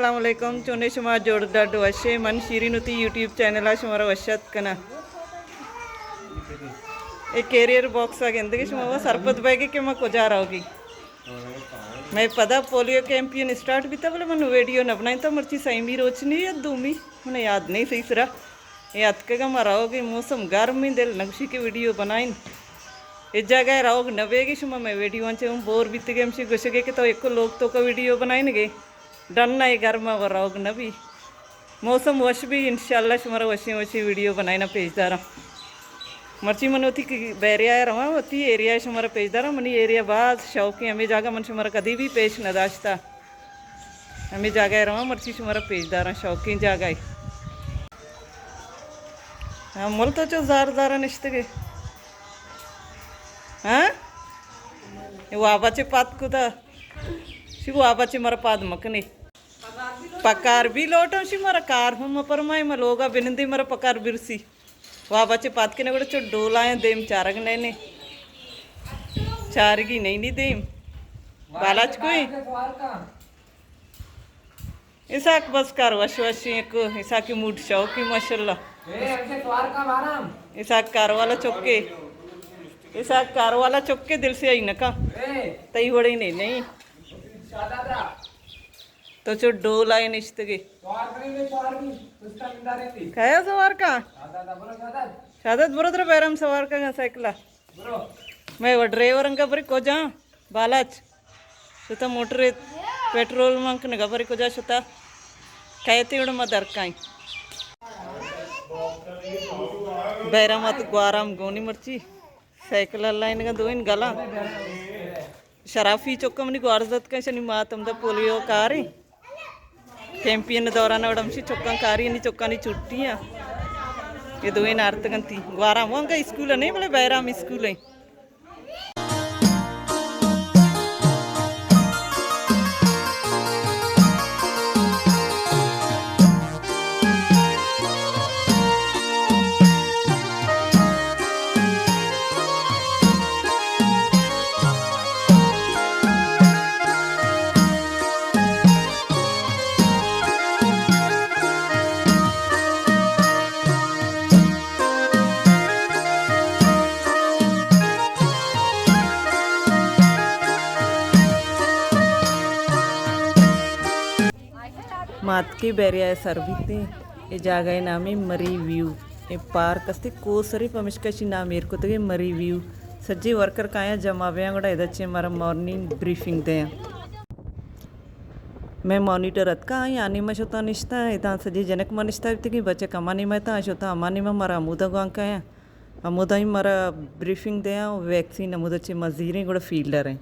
السلام علیکم، چونے شما؟ جوڑ ڈڈ وشے؟ من شیرین وتی یوٹیوب چینل ءَ شمارا وش اتک کناں۔ اے کیریئر باکس ءَ گندگے شما، وا سرپد بئیگے کہ ما کجا روگی۔ مئے پدا پولیو کیمپین اسٹارٹ بیتا، بلے من ویڈیو نہ بنائینتا، مرچی سیمی روچ نی یا دومی، من یاد نہیں صحیح سرا۔ اے اتکگاں ما روگی، موسم گرم ایں، دل نگوشی کہ ویڈیو بنائین۔ اے جاگہ روگ نہ بیگی، شما مئے ویڈیو انچے ہم بور بیتگے، ہمشی گوشگے کہ تو ایکو لوگ توکا ویڈیو بنائینگے۔ ڈن ءَ اے گرم ءَ روگ نہ بی۔ موسم وش بی، انشاءاللہ شمارا وشیں وشیں ویڈیو بنائیناں پیش داراں۔ مرچی من وتی کہ بیریا ءَ رواں، وتی ایریا ءَ شمارا پیش داراں۔ منی ایریا باز شوقیں، ہمے جاگہ من شمارا کدی بھی پیش نہ داشتا۔ ہمے جاگہ ءَ رواں، مرچی شمارا پیش داراں، شوقیں جاگہ ءَ۔ ہاں، مل تو چو زار زار نشتگے۔ ہاں؟ اے وابا چے پات کتا؟ شی وابا چے مر پاد مکنے۔ پکار بی لوٹاں، شی مارا کار ہم مپرمائے، ما لوگا بنندی، مارا پکار برسی۔ وابا چے پاد کنے گڑا چو ڈولائیں دیم چارگ نینے۔ چارگی نہیں نی دیم۔ بالاچ کوئی؟ اسحاق بس کار وش وشیں کو، اسحاق کی موڈ شوقی ماشاءاللہ۔ اسحاق کار والا چکے۔ اسحاق کار والا چکے، دل سے آئی نکا۔ تئی وڑی نہیں، نہیں۔ تو چو ڈول آئے نشتگے۔ کیا سوار کا؟ شادت برو در بیرم سوار کا گا سائیکلا۔ میں وہ ڈرائیور انگا بری کجا؟ بالاچ۔ شتا موٹر پیٹرول من کنگا بری کجا شتا؟ کہتے اڑ ما درکائیں۔ بیرم ات گوارم گونی مرچی۔ سائیکل ءَ لائینگ ءَ دوئین گلاں۔ شرافی چکاں منی گوارزت کن، شنی مات ہمدا پولیو کاریں۔ کیمپین دوران وڑ ہمشی چکاں کاری، نی چکانی چھٹی ہیں۔ یہ دوئین آرتگنتی۔ گوارا ہوں انگا اسکول نہیں، بلے بیرام اسکول ہیں۔ ما اتکیں بیریا ءَ سر بیتیں۔ اے جاگہ ءِ نام ایں مری ویو۔ اے پارک است، کوہ سری، پمشکا اشی نام ایر کتگ ایں مری ویو۔ سجے ورکر کایاں جمع بیاں، گڑا ادا چہ مارا مارننگ بریفنگ دیاں۔ مئے مانیٹر اتکا، آئی آ نیما شتاں نشتاں، ادا سجے جنک ما نشتہ بیتگیں، بچک ہما نیما اتاں، آ شتاں ہما نیما، مارا ہمودا گوانک آیاں۔ ہمودا ہی مارا بریفنگ دیاں، ویکسین ہمودا چہ ما زیریں، گڑا فیلڈر ایں۔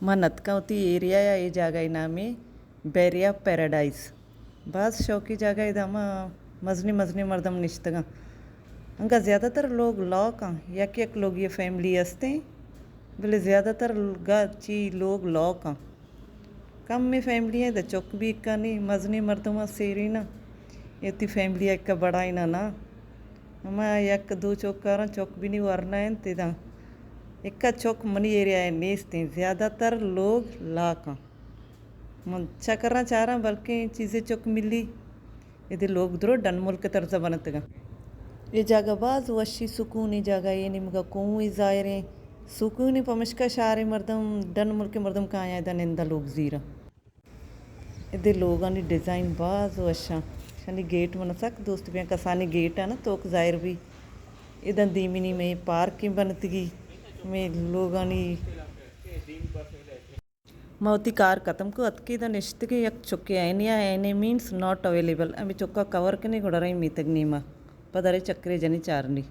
من اتکاں وتی ایریا ءَ، اے جاگہ ءِ نام ایں بیریا پیراڈائز۔ باز شوقی جاگہ، ادا ہما مزنیں مزنیں مردم نشتگاں۔ انگا زیادہ تر لوگ لاک آں، یک یک لوگی فیملی استیں، بلے زیادہ تر گا چی لوگ لاک آں۔ کمے فیملی ایں، ادا چک بھی اکانی، مزنیں مردماں سیریناں، اے وتی فیملی ءَ اکا بڑائیناں نا۔ ہما یک دو چک آراں، چک بھی نی ورنا انت ادا۔ اکا چک منی ایریا ءَ نیستیں، زیادہ تر لوگ لاک آں۔ من چکراں چاراں، بلکیں چیزے چک ملی۔ ادے لوگ درو ڈن ملک ءِ طرز ءَ بنتگاں۔ اے جاگہ باز وشی سکونی جاگہ، اے نیمگا کوہی ظاہریں، سکونی، پمشکا شہر ءِ مردم، ڈن ملک ءِ مردم کایاں ادا نندا لوگ زیراں۔ ادے لوگانی ڈیزائن باز وشاں۔ شانی گیٹ من سک دوست بیاں، کسانی گیٹ ءَ نا توک ظاہر بی۔ اداں دیمی نیمے پارکیں بنتگی، مئے لوگانی۔ ما وتی کار ختم کو، اتکیں ادا نشتگیں، یک چکے عینی ءَ، عینی مینز ناٹ اویلیبل۔ ہمے چکا کور کنیں، گڑا رئیں میتگ نیما، پدا رئیں چکرے جنیں چارنی۔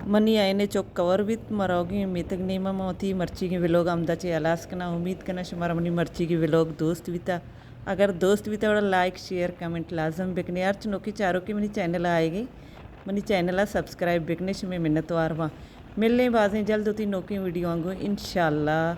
منی عینی چک کور بیت، ما روگیں میتگ نیما۔ ما وتی مرچیگیں ویلوگ ہمدا چہ ہلاس کناں۔ امید کناں شمارا منی مرچیگیں ویلوگ دوست بیتا۔ اگر دوست بیتا گڑا لائک، شیئر، کمنٹ لازم بکنے۔ ہرچ نوکیں چاروکے منی چینل ءَ آئیگے، منی چینل ءَ سبسکرائب بکنے، شمے منتوار باں۔ ملیں بازیں جلد وتی نوکیں ویڈیو آں گوں انشاءاللہ۔